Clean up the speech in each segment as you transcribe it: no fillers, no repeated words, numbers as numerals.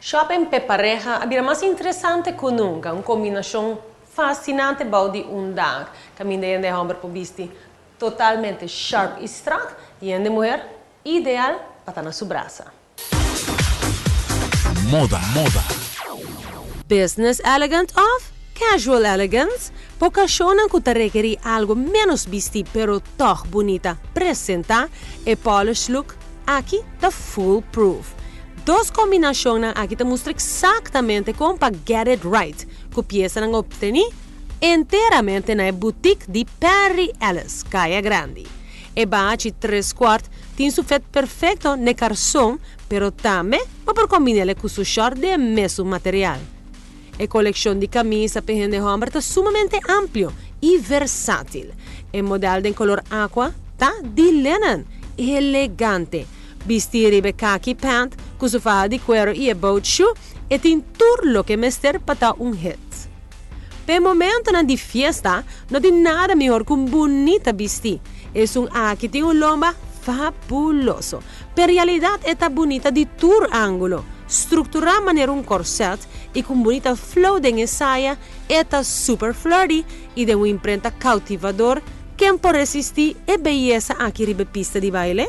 Shopping pa pareha a bira mas interesante cu nunca, un combinacion fascinante bou di un dak. Caminda hende homber por bisti totalmente sharp y strak y hende muher ideal pa ta na su brasa. Moda, moda. Business elegant of casual elegance? Pa ocasionnan cu ta rekeri algo menos bisti pero toch bunita presenta, e polished look aki ta foolproof. Dos combinacionnan aki ta mustra exactamente con pa get it right cu piesanan obteni enteramente na e boutique di Perry Ellis, Caya Grandi. E bachi 3/4 tin su fit perfecto n'e carson, pero tambe bo por combin'e cu su short di mesun material. E coleccion di camisa pa hende homber ta sumamente amplio y versatil. E model di color aqua ta di linen, elegante. Bisti riba khaki pant, cu su faha di cuero y e boat shoe, e tin tur loke mester pa ta un hit. Pa momentonan di fiesta, no tin nada mihor cu un bunita bisti. Esun aki tin un lomba fabuloso. Pero realidad ta bunita di tur angulo. Structura manera un corset y cu bunita flow den saya, ta super flirty y di un imprenta cautivador. Ken por resisti e beyesa aki riba pista di baile?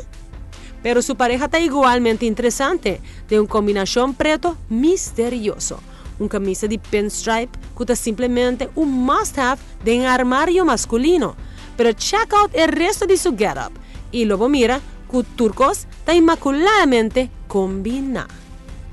Pero su pareha ta igualmente interesante, di un combinacion preto misterioso. Un camisa di pinstripe cu ta simplemente un must-have den armario masculino. Pero check out e resto di su get-up y lo bo mira cu tur cos ta inmaculadamente combina.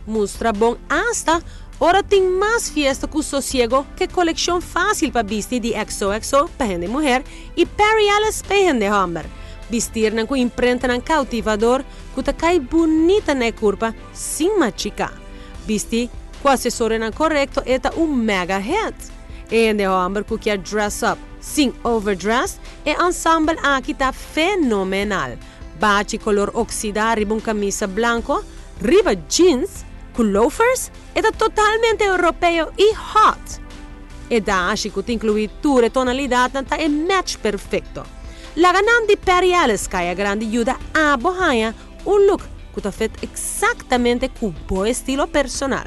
Mustra bon hasta ora tin mas fiesta cu sosiego cu coleccion facil pa bisti di XOXO pa hende muher y Perry Ellis pa hende homber. Bistinan cu imprentanan cautivador cu ta cay bunita na curpa sin machica. Bisti cu accesorionan corecto ta un mega hit. E hende homber cu kier dress up sin overdress, e ensemble aki ta fenomenal. Bachi color oxida riba un camisa blanco, riba jeans, cu loafers, ta totalmente europeo y hot. E dashi cu ta inclui tur tonalidad ta e match perfecto. Laga nan di Perry Ellis Caya Grandi yuda abo haya un look cu ta fit exactamente cu bo estilo personal.